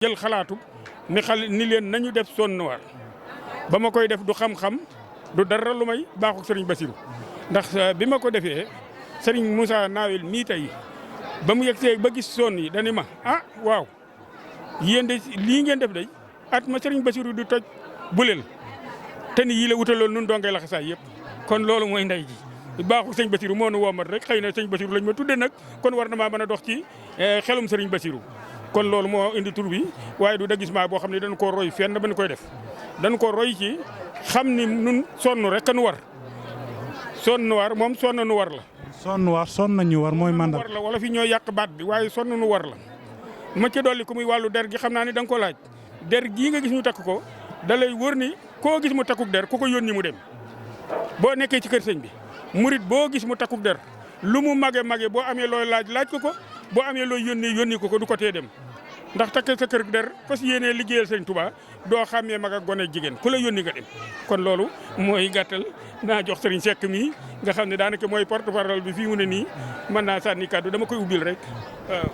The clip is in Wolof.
jël xalaatu ni leen nañu def Zone Noire ba ma koy def du xam-xam du dara lu may baaxu sëriñ Bassirou ndax bi ma ko defee sëriñ Moussa Nawel mii tey ba mu yegsee ba gis zone yi dani ma waaw yéen de lii ngeen def day at ma sëriñ Bassirou du toj buleel te ni yii la wutaloon nun dongee la xasaay yëpp kon loolu mooy ndey ji baaxu sëñ Bassirou moo nu woomat rek xëy na sëñ Bassirou lañ ma tudde nag kon war na maa mën a dox ci xelum sëriñ Bassirou kon loolu moo indi tur bi waaye du déguisement boo xam ne dañu koo roy fenn ba ñu koy def dañu ko roy ci xam ni nun sonn rek nu war Zone Noire moom sonn nu war la. Zone Noire sonn nañu war mooy mandal war la wala fi ñoo yàq baat bi waaye sonn nu war la ma ca dolli ku muy wàllu der gi xam naa ni da nga ko laaj der gii nga gis ñu takk ko da lay wër ni koo gis mu takkuk der ku ko yónni mu dem boo nekkee ci kër sëñ bi murit boo gis mu takkuk der lu mu mage boo amee looy laaj ko boo amee looy yónni ko du ko tee dem ndax takk sa kër der fas yéenee liggéeyal sëñ Touba doo xàmmee mag ak gone jigéen ku la yónni nga dem kon loolu mooy gàttal naa jox sëriñ Seck mii nga xam ne daanaka mooy porte-parole bi fii mu ne nii mën naa sànni kàddu dama koy ubbil rek waaw.